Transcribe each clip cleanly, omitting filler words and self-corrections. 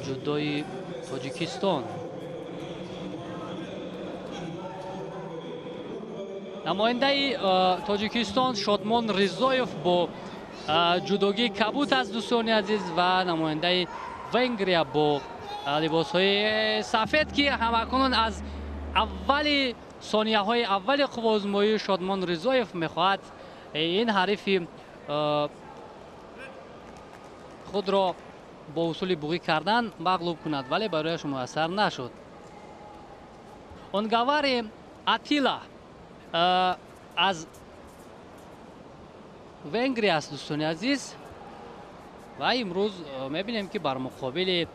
ҷудои Тоҷикистон. Намояндаи Тоҷикистон Шодмон Ризоев бо ҷудогии кабут аст, дӯстони азиз, ва намояндаи Венгрия бо либосҳои сафед, ки ҳамакунун аз аввали сонияҳои аввали қувваозмоӣ Шодмон Ризоев мехоҳад ин ҳарифи худро бо усули буғӣ кардан мағлуб кунад, вале барояш муяссар нашуд. Онгавари Атила аз Венгрия аст, дӯстони азиз, ва имрӯз мебинем, ки бар муқобили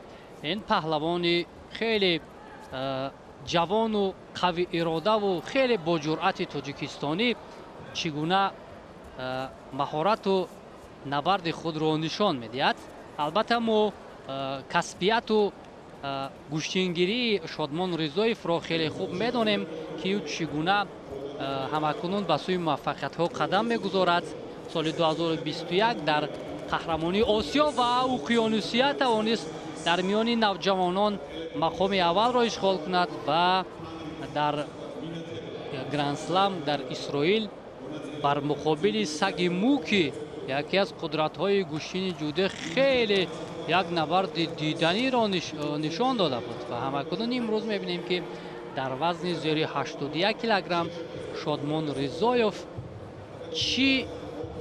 ин паҳлавони хеле ҷавону қавӣ иродаву хеле боҷуръати тоҷикистонӣ чӣ гуна маҳорату набарди худро нишон медиҳад. Албатта, мо касбияту гӯштингирии Шодмон Ризоевро хеле хуб медонем, ки ӯ чӣ гуна ҳамакунун ба сӯи муваффақиятҳо қадам мегузорад. Соли 2021 дар қаҳрамонии Осиё ва Уқёнусия тавонист дар миёни навҷавонон мақоми аввалро ишғол кунад ва дар Грандслам дар Исроил бар муқобили Саги Муки, яке аз қудратҳои гӯштини ҷуде, хеле як набарди диданиро нишон дода буд. Ва ҳамакунун имрӯз мебинем, ки дар вазни зери 81 килограмм Шодмон Ризоев чӣ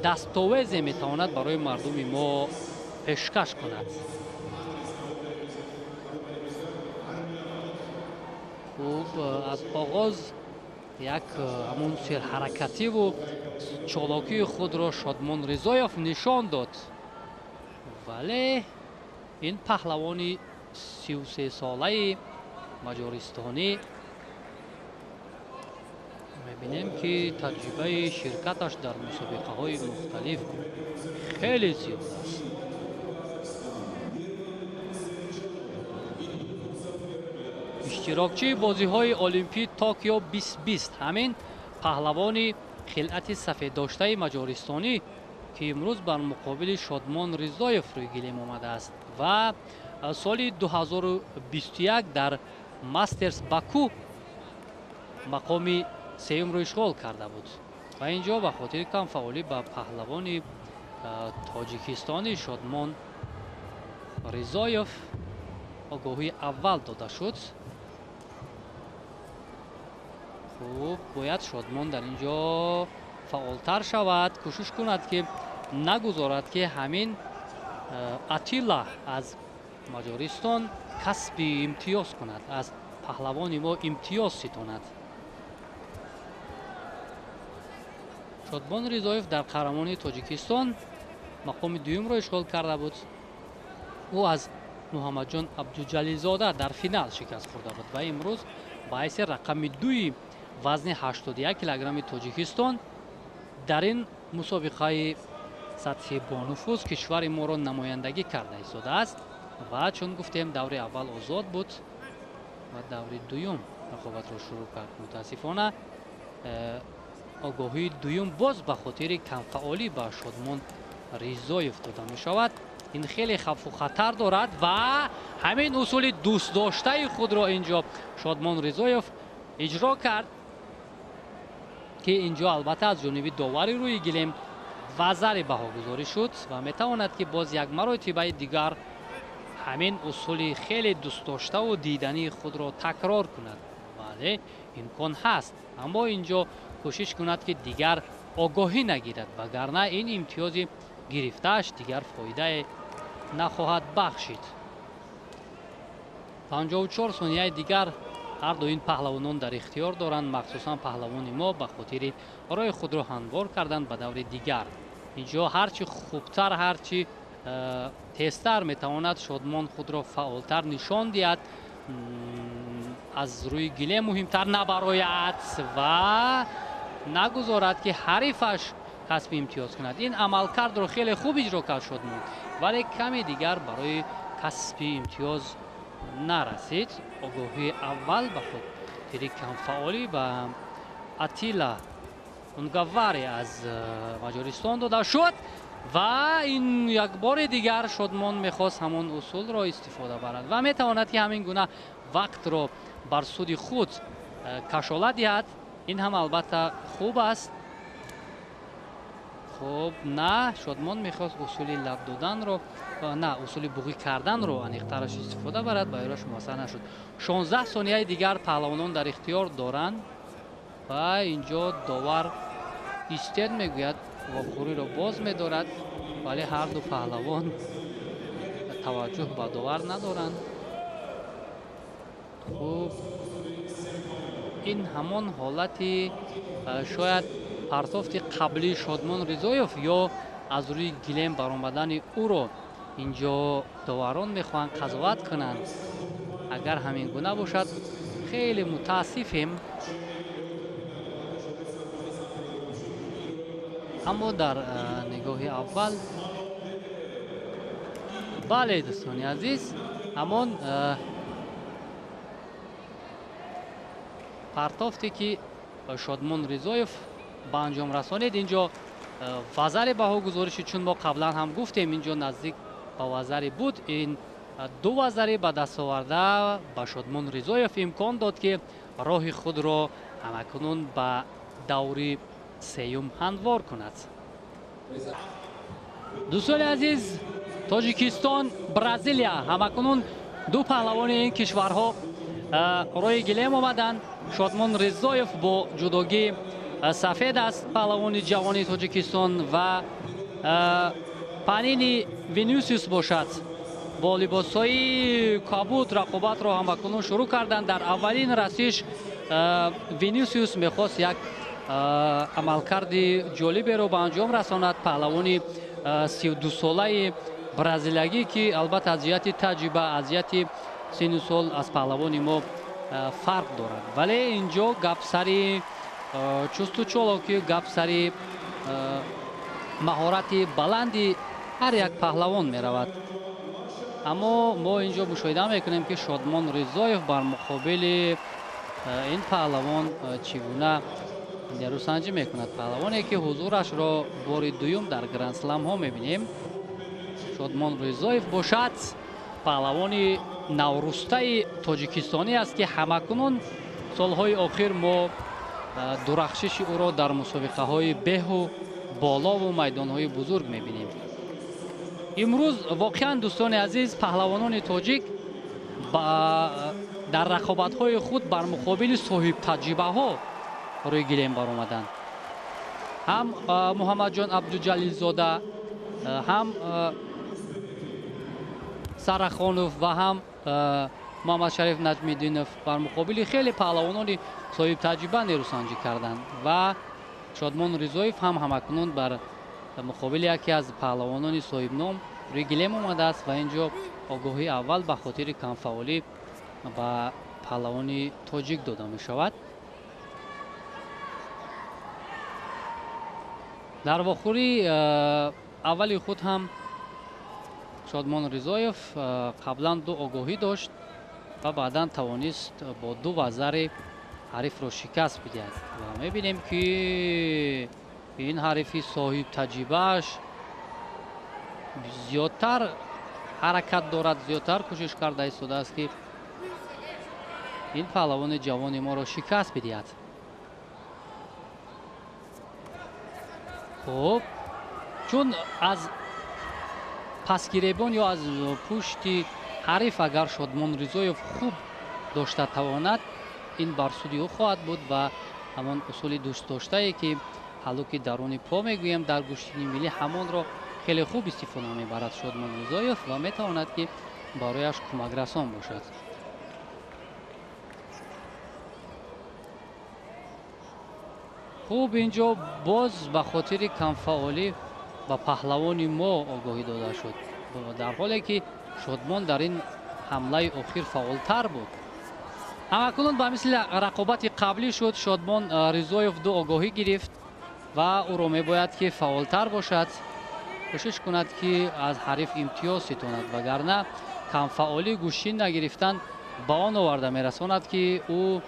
дастовезе метавонад барои мардуми мо пешкаш кунад. Хуб, аз оғоз як ҳамун серҳаракативу чолокии худро Шодмон Ризоев нишон дод, вале ин паҳлавони 33-солаи маҷористонӣ мебинем, ки таҷрибаи ширкаташ дар мусобиқаҳои мухталиф хеле зиёд аст. Иштирокчии бозиҳои Олимпии Токио 2020 ҳамин паҳлавони хилъати сафеддоштаи маҷористонӣ, ки имрӯз бар муқобили Шодмон Ризоев рӯй гилем омадааст ва соли 2021 дар Мастерс Баку мақоми сеюмро ишғол карда буд. Ва ин ҷо ба хотири камфаъолӣ ба паҳлавони тоҷикистонӣ Шодмон Ризоев огоҳии аввал дода шуд. Хуб, бояд Шодмон дар ин ҷо фаъолтар шавад, кӯшиш кунад, ки нагузорад, ки ҳамин Атила аз Маҷористон касби имтиёз кунад, аз паҳлавони мо имтиёз ситонад. Шодмон Ризоев дар қаҳрамонии Тоҷикистон мақоми дуюмро ишғол карда буд. Ӯ аз Муҳаммадҷон Абдуҷалилзода дар финал шикаст хӯрда буд ва имрӯз ба ҳайси рақами дуи вазни 81 килограмми Тоҷикистон дар ин мусобиқаи сатҳи бонуфуз кишвари моро намояндагӣ карда истодааст. Ва чун гуфтем, даври аввал озод буд ва даври дуюм рақобатро шурӯъ кард. Мутаассифона, огоҳии дуюм боз ба хотири камфаъолӣ ба Шодмон Ризоев дода мешавад. Ин хеле хавфу хатар дорад ва ҳамин усули дӯстдоштаи худро ин ҷо Шодмон Ризоев иҷро кард, ки ин ҷо албатта аз ҷониби довари рӯи гилем вазари баҳогузорӣ шуд ва метавонад, ки боз як маротибаи дигар ҳамин усули хеле дӯстдоштаву дидании худро такрор кунад. Бале, имкон ҳаст, аммо ин ҷо кӯшиш кунад, ки дигар огоҳӣ нагирад, вагарна ин имтиёзи гирифтааш дигар фоидае нахоҳад бахшид. 54 сонияи дигар ҳар ду ин паҳлавонон дар ихтиёр доранд, махсусан паҳлавони мо ба хотири роҳи худро ҳамвор кардан ба даври дигар. Инҷо ҳарчи хубтар, ҳарчи тезтар метавонад Шодмон худро фаъолтар нишон диҳад, аз рӯи гилем муҳимтар набарояд ва нагузорад, ки ҳарифаш касби имтиёз кунад. Ин амалкардро хеле хуб иҷро кард Шодмон, вале каме дигар барои касби имтиёз нарасид. Огоҳии аввал ба хотири камфаъолӣ ба Атила Унгавари аз Маҷористон дода шуд. Ва ин як бори дигар Шодмон мехост ҳамон усулро истифода барад ва метавонад ки ҳамин гуна вақтро бар суди худ кашола диҳад. Ин ҳам албатта хуб аст. Хуб, на, Шодмон мехост усули лаб доданро, на, усули буғӣ карданро аниқтараш истифода барад, ба ёраш муассар нашуд. 16 сонияи дигар паҳлавонон дар ихтиёр доранд ва инҷо довар истед мегӯяд, вохӯриро боз медорад, вале ҳар ду паҳлавон таваҷҷӯҳ ба довар надоранд. Хуб, ин ҳамон ҳолати шояд партофти қаблии Шодмон Ризоев ё аз рӯи гилем баромадани ӯро инҷо доварон мехоҳанд қазоват кунанд. Агар ҳамин гуна бошад, хеле мутаассифем. Аммо дар нигоҳи аввал, бале, дӯстони азиз, ҳамон партофте ки Шодмон Ризоев ба анҷом расонид, инҷо вазари баҳогузорӣ шуд, чун мо қаблан ҳам гуфтем инҷо наздик ба вазари буд. Ин ду вазари ба даст оварда ба Шодмон Ризоев имкон дод, ки роҳи худро ҳамакунун ба даври сеюм ҳамвор кунад. Дӯстони азиз, Тоҷикистон, Бразилия, ҳамакунун ду паҳлавони ин кишварҳо роҳи гилем омаданд. Шодмон Ризоев бо ҷудогӣ сафед аст, паҳлавони ҷавони Тоҷикистон, ва Панини Винисиус бошад бо либосҳои кабуд рақобатро ҳамакунун шурӯъ карданд. Дар аввалин расиш Винисиус мехост як амалкарди ҷолиберо ба анҷом расонад. Паҳлавони 32-солаи бразилиягӣ, ки албатта аз ҷиҳати таҷриба, аз ҷиҳати синну сол аз паҳлавони мо фарқ дорад, вале инҷо гап сари чусту чолоки, гап сари маҳорати баланди ҳар як паҳлавон меравад. Аммо мо инҷо мушоҳида мекунем, ки Шодмон Ризоев бар муқобили ин паҳлавон чӣ гуна нерӯсанҷӣ мекунад. Паҳлавоне ки ҳузурашро бори дуюм дар грандсламҳо мебинем. Шодмон Ризоев бошад паҳлавони наврӯстаи тоҷикистонӣ аст, ки ҳамакунун солҳои охир мо дурахшиши ӯро дар мусобиқаҳои беҳу болову майдонҳои бузург мебинем. Имрӯз воқеан, дӯстони азиз, паҳлавонони тоҷик дар рақобатҳои худ бар муқобили соҳибтаҷрибаҳо рӯи гилем баромаданд. Ҳам Муҳаммадҷон Абдуҷалилзода, ҳам Сарахонов ва ҳам Муҳаммадшариф Наҷмиддинов бар муқобили хеле паҳлавонони соҳибтаҷриба нерӯсанҷӣ карданд ва Шодмон Ризоев ҳам ҳамакунун бар муқобили яке аз паҳлавонони соҳибном рӯи гилем омадааст ва инҷо огоҳии аввал ба хотири камфаъолӣ ба паҳлавони тоҷик дода мешавад. Дар вохӯрии аввали худ ҳам Шодмон Ризоев қаблан ду огоҳӣ дошт ва баъдан тавонист бо ду вазари ҳарифро шикаст бидиҳад ва мебинем, ки ин ҳарифи соҳибтаҷрибааш зиёдтар ҳаракат дорад, зиёдтар кӯшиш карда истодааст, ки ин паҳлавони ҷавони моро шикаст бидиҳад. Хуб, чун аз пасгиребон ё аз пушти ҳариф агар Шодмон Ризоев хуб дошта тавонад, ин бар суди ӯ хоҳад буд ва ҳамон усули дӯстдоштае, ки ҳаллуки даруни по мегӯем дар гӯштини миллӣ, ҳамонро хеле хуб истифода мебарад Шодмон Ризоев ва метавонад, ки барояш кӯмакрасон бошад. Хуб, инҷо боз ба хотири камфаъолӣ ба паҳлавони мо огоҳӣ дода шуд, дар ҳоле ки Шодмон дар ин ҳамлаи охир фаъолтар буд. Ҳамакунун ба мисли рақобати қаблӣ шуд, Шодмон Ризоев ду огоҳӣ гирифт ва ӯро мебояд, ки фаъолтар бошад, кӯшиш кунад, ки аз ҳариф имтиёз ситонад, вагарна камфаъолӣ гӯштин нагирифтан ба он оварда мерасонад, ки ӯ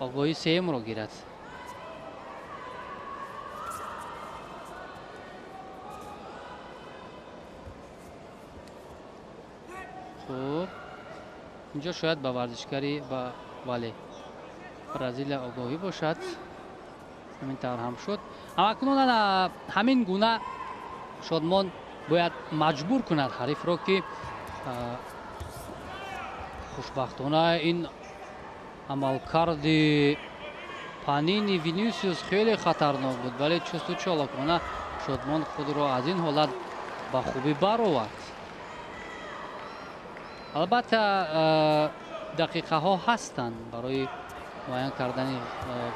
огоҳии сеюмро гирад. Хуб, инҷо шояд ба варзишгари ба вале Бразилия огоҳӣ бошад. Ҳамин тавр ҳам шуд. Ҳамакнун ана ҳамин гуна Шодмон бояд маҷбур кунад ҳарифро, ки хушбахтона ин амалкарди Панини Винисиус хеле хатарнок буд, вале чусту чолокона Шодмон худро аз ин ҳолат ба хубӣ баровард. Албатта, дақиқаҳо ҳастанд барои муайян кардани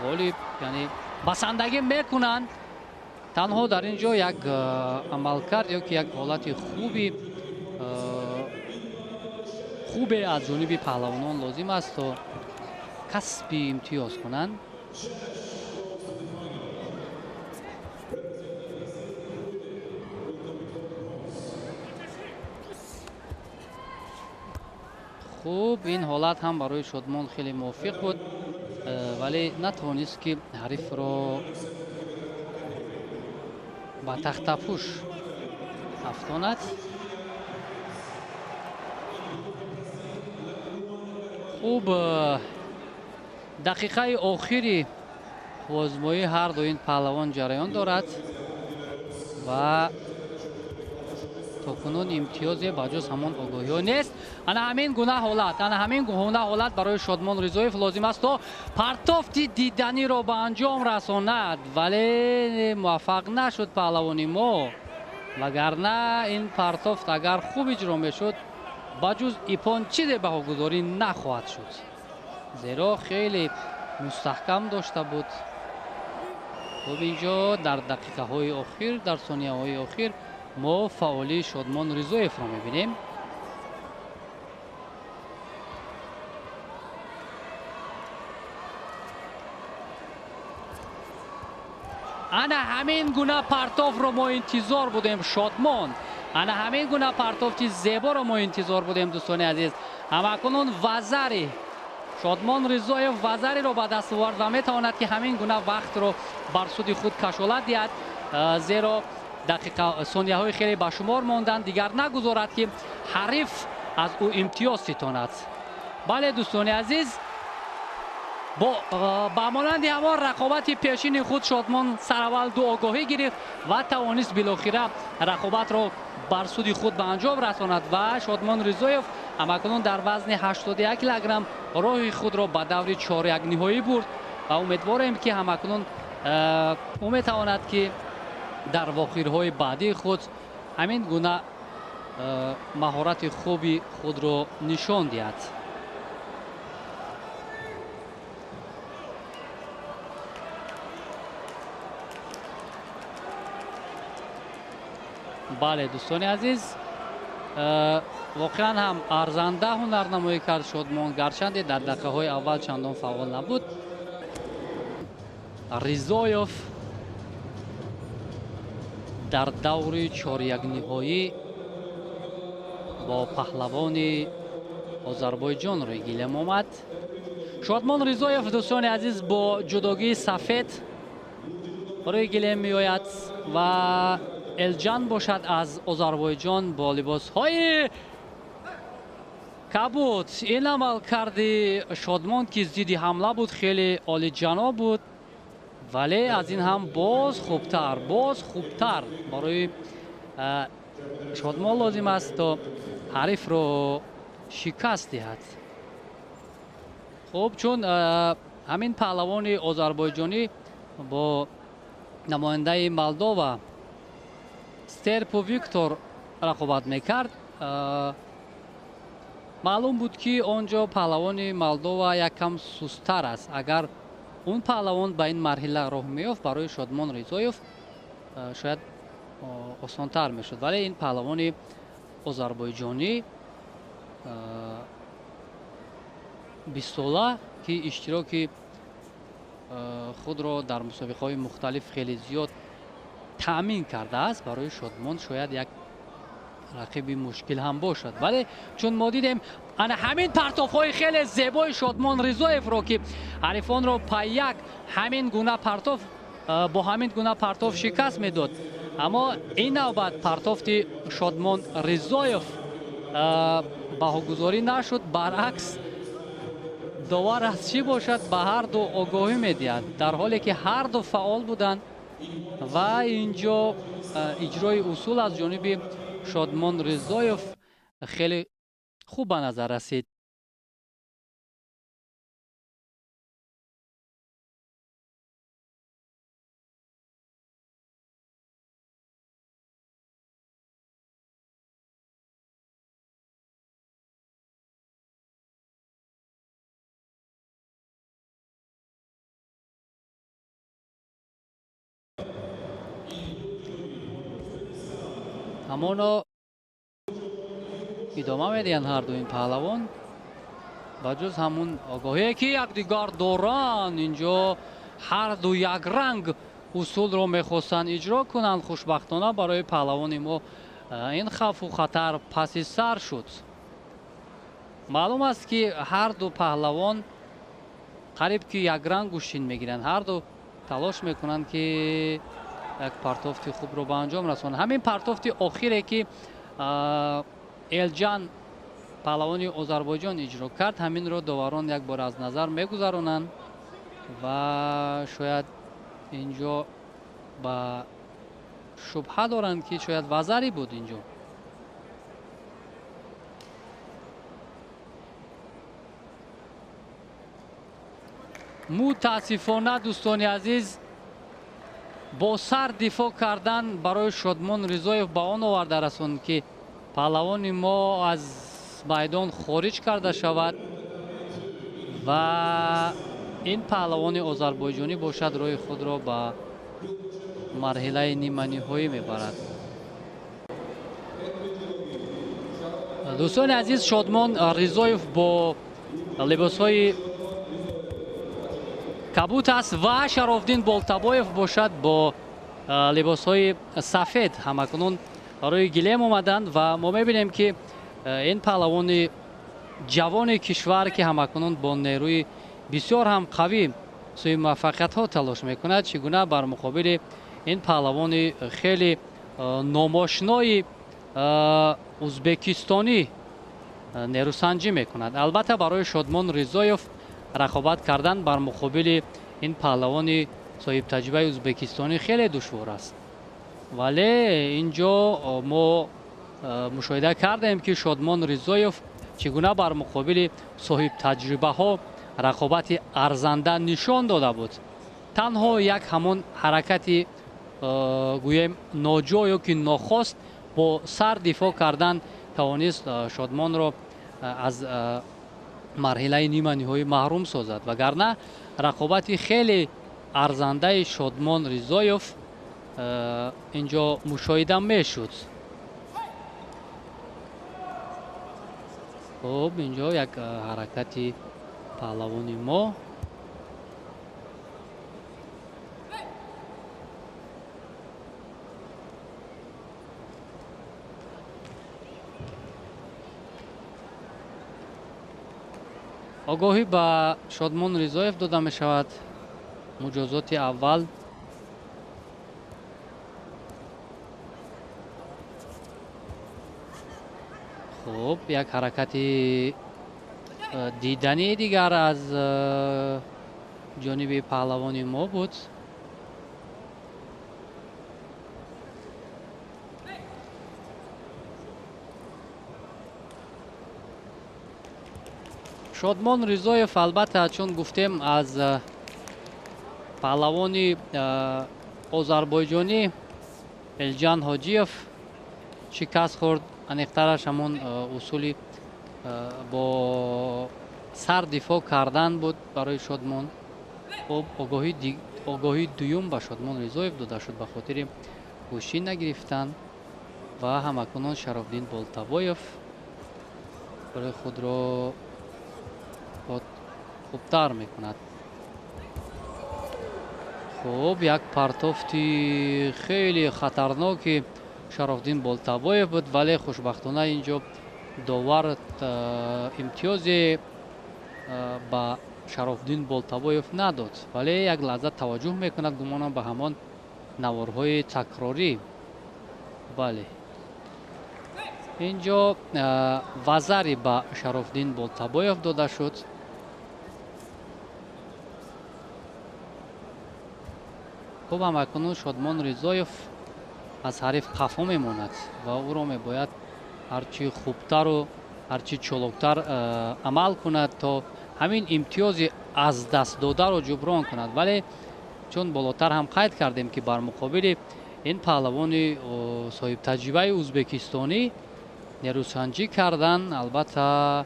ғолиб, яъне басандагӣ мекунанд. Танҳо дар ин ҷо як амалкард ё ки як ҳолати хубе аз ҷониби паҳлавонон лозим аст, то касби имтиёз кунанд. Хуб, ин ҳолат ҳам барои Шодмон хеле мувофиқ буд, вале натавонист, ки ҳарифро ба тахтапӯш афтонад. Хуб, дақиқаи охири озмоӣ ҳар ду ин паҳлавон ҷараён дорад ва то кунун имтиёзе ба ҷуз ҳамон огоҳиҳо нест. Ана ҳамин гуна ҳолат, ана ҳамин гуна ҳолат барои Шодмон Ризоев лозим аст, то партофти диданиро ба анҷом расонад, вале муваффақ нашуд паҳлавони мо. Вагарна ин партофт агар хуб иҷро мешуд, ба ҷуз ипон чизе баҳогузорӣ нахоҳад шуд, зеро хеле мустаҳкам дошта буд. Хуб, инҷо дар дақиқаҳои охир, дар сонияҳои охир мо фаъолии Шодмон Ризоевро мебинем. Ана ҳамин гуна партофро мо интизор будем, Шодмон. Ана ҳамин гуна партофти зеборо мо интизор будем, дӯстони азиз. Ҳамакунун вазари Шодмон Ризоев вазариро ба даст овард ва метавонад, ки ҳамин гуна вақтро бар суди худ кашолат диҳад, зеро дақиқа сонияҳои хеле ба шумор монданд, дигар нагузорад, ки ҳариф аз ӯ имтиёз ситонад. Бале, дӯстони азиз, ба монанди ҳамон рақобати пешини худ Шодмон сараввал ду огоҳӣ гирифт ва тавонист билохира рақобатро бар суди худ ба анҷом расонад ва Шодмон Ризоев ҳамакунун дар вазни 81 килограмм роҳи худро ба даври чорякниҳоӣ бурд ва умедворем, ки ҳамакунун ӯ метавонад, ки дар вохирҳои баъдии худ ҳамин гуна маҳорати хуби худро нишон диҳад. Бале, дӯстони азиз, воқеан ҳам арзанда ҳунарнамоӣ кард Шодмон, гарчанде дар дақиқаҳои аввал чандон фаъол набуд. Ризоев дар даври чорякниҳоӣ бо паҳлавони Озарбойҷон рӯй гилем омад. Шодмон Ризоев, дӯстони азиз, бо ҷудогии сафед рӯи гилем меояд ва Элҷан бошад аз Озарбойҷон бо либосҳои кабуд. Ин амалкарди Шодмон, ки зидди ҳамла буд, хеле олиҷаноб буд, вале аз ин ҳам боз хубтар, боз хубтар барои Шодмон лозим аст, то ҳарифро шикаст диҳад. Хуб, чун ҳамин паҳлавони озарбойҷонӣ бо намояндаи Молдова Стерпу Виктор рақобат мекард, маълум буд, ки он ҷо паҳлавони Молдова яккам сусттар аст. Агар он паҳлавон ба ин марҳила роҳ меёфт, барои Шодмон Ризоев шояд осонтар мешуд, вале ин паҳлавони озарбойҷонӣ 20сола, ки иштироки худро дар мусобиқаҳои мухталиф хеле зиёд таъмин кардааст, барои Шодмон шояд як рақиби мушкил ҳам бошад. Вале чун мо дидем ана ҳамин партофҳои хеле зебои Шодмон Ризоевро, ки ҳарифонро паяк ҳамин гуна партоф бо ҳамин гуна партоф шикаст медод, аммо ин навбат партофти Шодмон Ризоев Баҳогузорӣ нашуд, баръакс довар аз чӣ бошад ба ҳар ду огоҳӣ медиҳад, дар ҳоле ки ҳар ду фаъол буданд ва инҷо иҷрои усул аз ҷониби Шодмон Ризоев хеле хуб ба назар расид. Ҳамоно идома медиҳанд ҳар ду ин паҳлавон, ба ҷуз ҳамун огоҳие ки якдигар доранд. Инҷо ҳар ду якранг усулро мехостанд иҷро кунанд. Хушбахтона барои паҳлавони мо ин хавфу хатар паси сар шуд. Маълум аст ки ҳар ду паҳлавон қариб ки якранг гӯштин мегиранд, ҳар ду талош мекунанд ки як партофти хубро ба анҷом расонанд. Ҳамин партофти охире ки Элҷан паҳлавони Озарбойҷон иҷро кард, ҳаминро доварон як бор аз назар мегузаронанд ва шояд инҷо ба шубҳа доранд ки шояд вазарӣ буд инҷо. Мутаассифона дӯстони азиз, бо сар дифоъ кардан барои Шодмон Ризоев ба он оварда расонд ки паҳлавони мо аз майдон хориҷ карда шавад ва ин паҳлавони озарбойҷонӣ бошад роҳи худро ба марҳилаи ниманиҳоӣ мебарад. Дӯстони азиз, Шодмон Ризоев бо либосҳои кабут аст ва Шарофдин Болтабоев бошад бо либосҳои сафед ҳамакунун рӯи гилем омаданд ва мо мебинем ки ин паҳлавони ҷавони кишвар ки ҳамакунун бо нерӯи бисёр ҳам қавӣ сӯи муваффақиятҳо талош мекунад, чӣ гуна бар муқобили ин паҳлавони хеле номошнои узбекистонӣ нерӯсанҷӣ мекунад. Албатта барои Шодмон Ризоев рақобат кардан бар муқобили ин паҳлавони соҳибтаҷрибаи узбекистонӣ хеле душвор аст, вале инҷо мо мушоҳида кардем ки Шодмон Ризоев чӣ гуна бар муқобили соҳибтаҷрибаҳо рақобати арзанда нишон дода буд. Танҳо як ҳамон ҳаракати гӯем ноҷо ё ки нохост бо сар дифоъ кардан тавонист Шодмонро аз марҳилаи ниманиҳоӣ маҳрум созад, вагарна рақобати хеле арзандаи Шодмон Ризоев инҷо мушоҳида мешуд. Хуб, инҷо як ҳаракати паҳлавони мо. Огоҳӣ ба Шодмон Ризоев дода мешавад. Муҷозоти аввал. Хуб, як ҳаракати дидании дигар аз ҷониби паҳлавони мо буд. Шодмон Ризоев албатта чун гуфтем аз паҳлавони озарбойҷонӣ Элҷан Ҳоҷиев шикаст хӯрд. Аниқтараш ҳамон усули бо сар дифоъ кардан буд барои Шодмон. Хуб, огоҳии дуюм ба Шодмон Ризоев дода шуд ба хотири гӯшӣ нагирифтан ва ҳамакунон Шарофдин Болтабоев барои худро хубтар мекунад. Хуб, як партофти хеле хатарноки Шарофдин Болтабоев буд, вале хушбахтона инҷо довар имтиёзе ба Шарофдин Болтабоев надод, вале як лаҳза таваҷҷӯҳ мекунад, гумонам ба ҳамон наворҳои такрорӣ. Бале, Инҷо вазари ба Шарофиддин Болтабоев дода шуд. Хуб, ҳамакунун Шодмон Ризоев аз ҳариф қафо мемонад ва ӯро мебояд ҳарчи хубтару ҳарчи чолоктар амал кунад, то ҳамин имтиёзи аз даст додаро ҷуброн кунад. Вале чун болотар ҳам қайд кардем, ки бар муқобили ин паҳлавони соҳибтаҷрибаи ӯзбекистонӣ нерӯсанҷӣ кардан албатта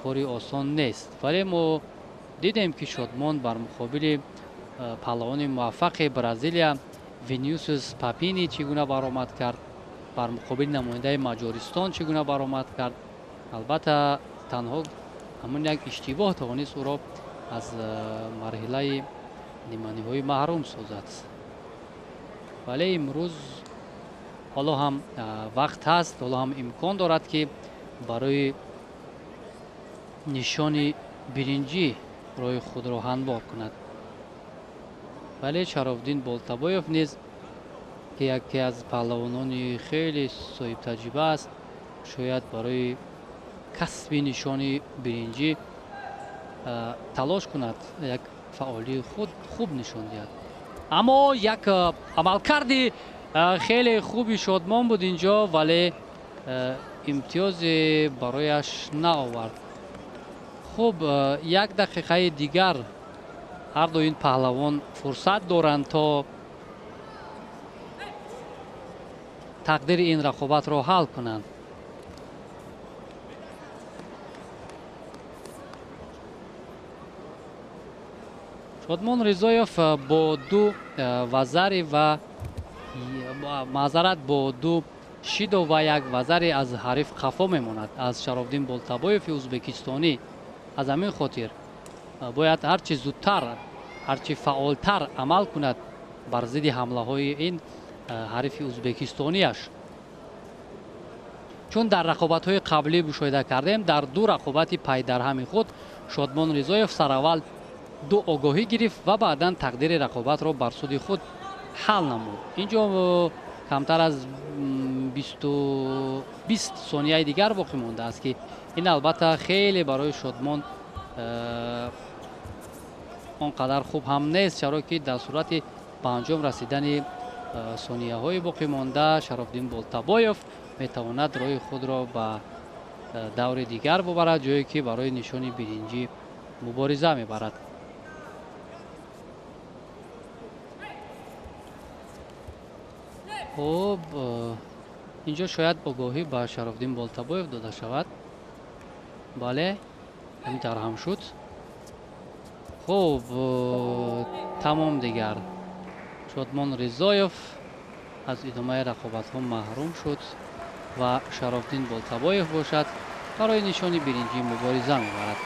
кори осон нест. Вале мо дидем, ки Шодмон бар муқобили паҳлавони муваффақи Бразилия Винисиус Папини чӣ гуна баромад кард, бар муқобили намояндаи Маҷористон чӣ гуна баромад кард. Албатта танҳо ҳамон як иштибоҳ тавонист ӯро аз марҳилаи ниманиҳоӣ маҳрум созад. Вале имрӯз ҳоло ҳам вақт ҳаст, ҳоло ҳам имкон дорад, ки барои нишони биринҷӣ роҳи худро ҳамвор кунад. Вале Шарофиддин Болтабоев низ, ки яке аз паҳлавонони хеле соҳибтаҷриба аст, шояд барои касби нишони биринҷӣ талош кунад, як фаъолии худ хуб нишон диҳад. Аммо як амалкарди хеле хуби Шодмон буд инҷо, вале имтиёзе барояш наовард. Хуб, як дақиқаи дигар ҳар ду ин паҳлавон фурсат доранд, то тақдири ин рақобатро ҳал кунанд. Шодмон Ризоев бо ду вазари ва маъзарат бо ду шидо ва як вазари аз ҳариф қафо мемонад, аз Шарофиддин Болтабоеви ӯзбекистонӣ. Аз ҳамин хотир бояд ҳарчи зудтар, ҳарчи фаъолтар амал кунад бар зидди ҳамлаҳои ин ҳарифи ӯзбекистонияш. Чун дар рақобатҳои қаблӣ мушоҳида кардем, дар ду рақобати пайдарҳами худ Шодмон Ризоев сараввал ду огоҳӣ гирифт ва баъдан тақдири рақобатро бар суди худ ҳал намуд. Инҷо камтар аз 20 сонияи дигар боқӣ мондааст, ки ин албатта хеле барои Шодмон он қадар хуб ҳам нест, чаро ки дар сурати ба анҷом расидани сонияҳои боқӣ монда Шарофиддин Болтабоев метавонад роҳи худро ба даври дигар бубарад, ҷое ки барои нишони биринҷӣ мубориза мебарад. Хуб, инҷо шояд огоҳӣ ба Шарофиддин Болтабоев дода шавад. Бале, ҳамин тавр ҳам шуд. Хуб, тамом дигар. Шодмон Ризоев аз идомаи рақобатҳо маҳрум шуд ва Шарофиддин Болтабоев бошад барои нишони биринҷӣ мубориза мебарад.